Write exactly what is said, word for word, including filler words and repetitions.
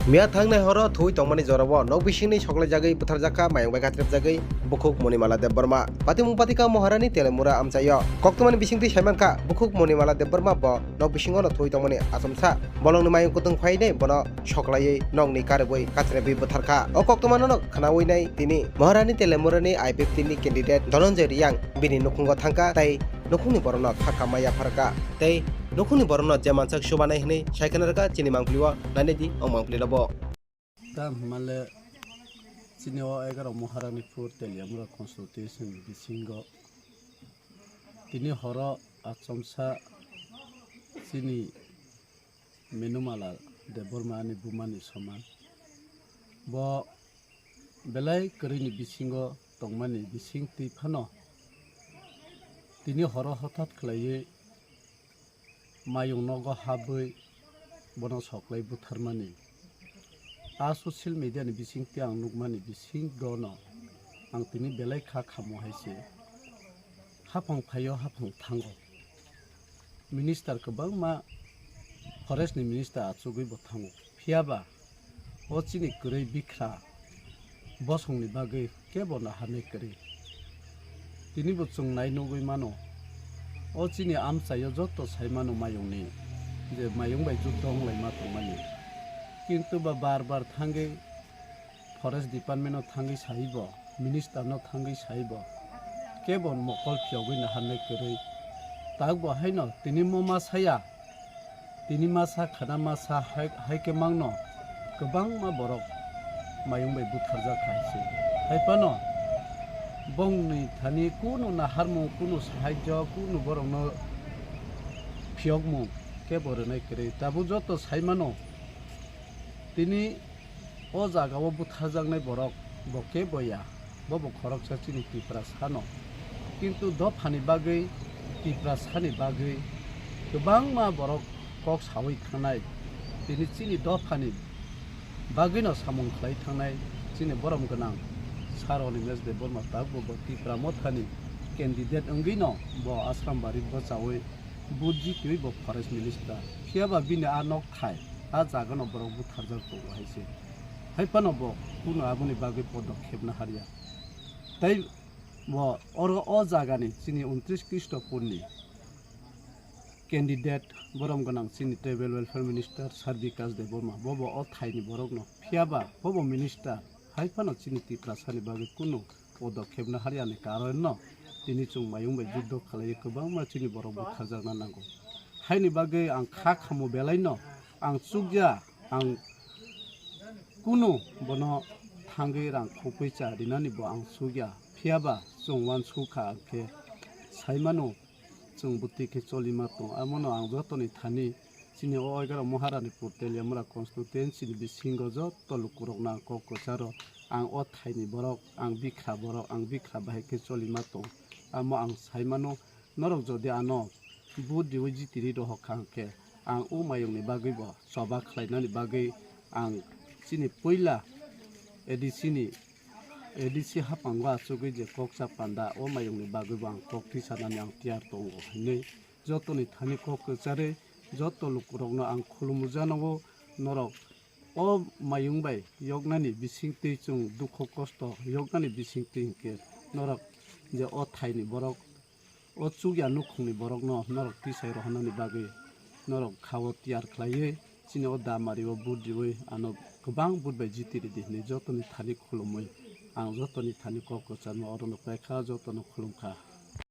Miya thangnai horo thwi tongmani jorao nok bisingni soklaijagwi butharjakha mayung bai katrepjagwi bukhuk Monimala Debbarma. Patimung patika Maharani Telemura amchaio. Koktwmani bisingtwi saimankha bukhuk Monimala Debbarma bo nok bisingono thwi tongmani achomsa. Bolongni mayung kutung phainai bono soklaiwi nokni karwi katrepwi butharkha. O koktwmanono khnawi nai tini Maharani Telemurani I P F T ni candidate Dhananjay Reang bini nukhungo thangkha tei nukhungni borokno kha khamma yapharkha tei nukhungni borokno je mansak chubanai hwnwi sai khna rwkha chini mangpilio nainai di o mangpili rwbo. Tam hwnmale chini o egaroh Maharanipur Teliamura constituency ni bisingo tini horo achomsa chini Menumala Debbarma ni buma ni soman. Bo belai kwrwi ni bisingo tongmani bising twi phano tini horo hothat khlaiwi mayung nogo habwi bono soklai butharmani. A social media ni bising twi ang nukmani bisingo no ang tini belai kha khamo hai se. Haphang phaio, haphang thango. Minister kwbangma, forest ni minister achugwi bo thango. Phiya ba o chini kwrwi bikha bosongni bagwi kebo naharnai kwrwi. Tini bo chwng nai nugwi mano. O chini amchaio joto sai mano mayungni, je mayung bai juddo wng laima tongmani. Kintu ba bar bar thangwi forest department o thangwi saibo, minister no thangwi saibo, kebo mokol phiyogwi naharnai kwrwi. Tak bo haino tini mo ma saya, tini masa khana masa hai, hai khe mangno kwbangma borok mayung bai butharjak hai se. Hai phano bongni thani kunu naharmung, kunu sahajyo, kunu borokno phiyokmung kebo rwnai kwrwi. Tabuk joto sai mano tini o jaga o butharjaknai borok bo kebo ya, bo bo khoroksa chini Tiprasa no. Kintu dophani bagwi, Tiprasa ni bagwi kwbangma borok kok sawi thangnai. Tini chini dophani bagwino samung khlai thangnai chini borom gwnang Sir Animesh Debbarma tabuk bo Tipra Mothani candidate wngwino bo Asrambari bwchaui vote jitiui bo forest minister. Phiya ba bini a nok thai, a jaga no borok butharjak tongo hai se. Hai phano bo kunu aboni bagwi podokhep naharya. Tei bo oro o jagani chini untris Kristopurni candidate borom gwnang chini tribal welfare minister Sir Bikash Debbarma, bo bo o thaini borokno. Phiya ba bo bo minister, hai phano chini Tiprasani bagwi kunu podokhep naharya ni karon no tini chwng mayung bai juddo khlaiwi kwbangma chini borok butharjakna nango. Haini bagwi ang kha khamo belai no ang chukya, ang kunu bono thangwi rang khopui cha rinani bo ang chukya. Phiya ba chwng uansukha ang khe sai mano chwng bwtwi khe cholima tong. Amono ang jotoni thani chini o egaroh Maharanipur Teliamura constituency ni bisingo joto lukurokno ang kok kwcharo ang o thaini borok, ang bikha borok, ang bikha bahai khe cholima tong. Amo ang sai mano norok jodi ano vote riwi jitiri rohor kha hwnkhe ang o mayungni bagwi bo choba khlainani bagwi ang chini puila A D C ni, A D C haphango achugwi je kok cha panda o mayungni bagwi bo ang kok tisanani ang tiyar tongo hinwi jotoni thani kok kwcharwi joto lukurokno ang khulumu janogo. Norok o mayung bai yoknani bisingtwi chwng dukho kosto yoknani bisingtwi hinkhe norok je o thaini borok, o chukya nukhungni borokno norok tisai rohornani bagwi norok khao tiyar khlaiwi chini o damari o vote riwi ano kwbang vote bai jiti ridi hinwi jotoni thani khulumwi ang jotoni thani kok kwcharma orono paikha, jotono khulumkha.